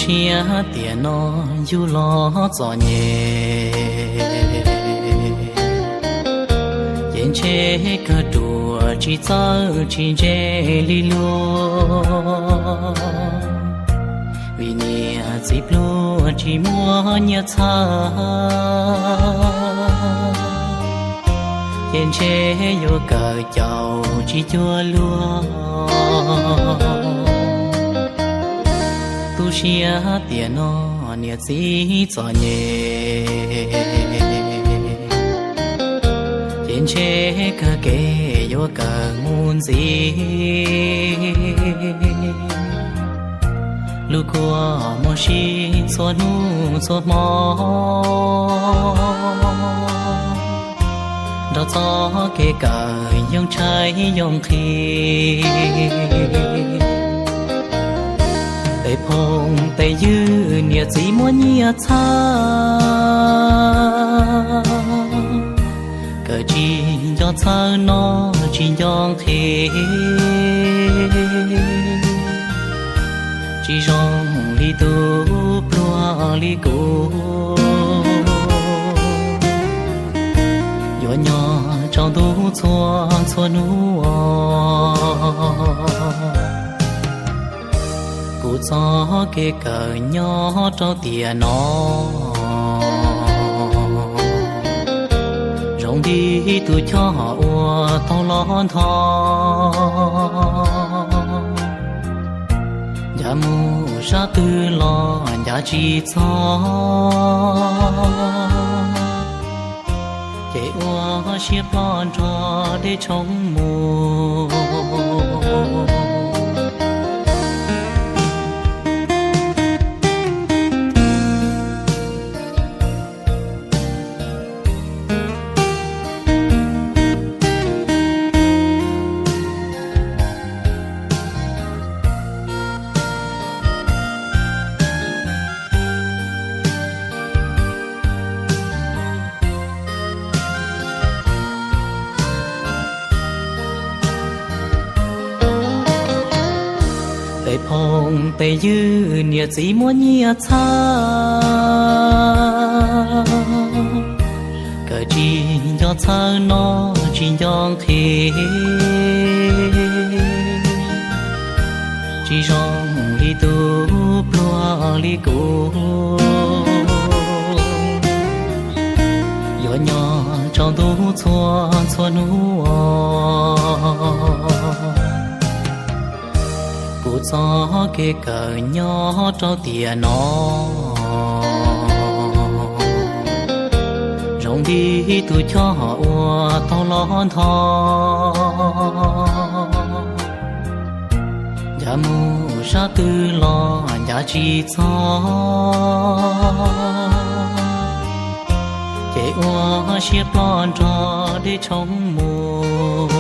Siab tiam no yug los txom nyem, ces ntshe kawg ruam tsis txawj tsis ntse li luag, vim niam txiv pluag tsis muaj nyiaj txhawb, ces ntshe yuav kawm caum tsis cuag luag. Tu siab tiam no niam txiv txom nyem, ces ntshe kawg kev yuav kawm mus ntxiv. Lub kua muag sib txhua hnub txhua hmo, nrog txoj kev kawm yooj tshaib yooj nqhis. Tes phooj tes ywg niam txiv muaj nyiaj txhawb, kawm tsis nco txhawb noj tsis nco nqhis, tsis zoo li tus pluag li kuv, yuav nyob tsaus ntuj txhua txhua hnub. Kuv txoj kev kawm nyob rau tiam no, zoo li tus choj uas tau los nthos, ncav mus sab twg los ncav tsis txog, ces ua siab ploj nrog dej tshoob mus. Tes phooj tes ywg niam txiv muaj nyiaj txhawb, kawm tsis nco txhawb noj tsis nco nqhis, tsis zoo li tus pluag li kuv, yuav nyob tsaus ntuj txhua txhua hnub. Kuv txoj kev kawm nyob rau tiam no, zoo li tus choj uas tau los nthos, ncav mus sab twg los ncav tsis txog, ces ua siab ploj nrog dej tshoob mus.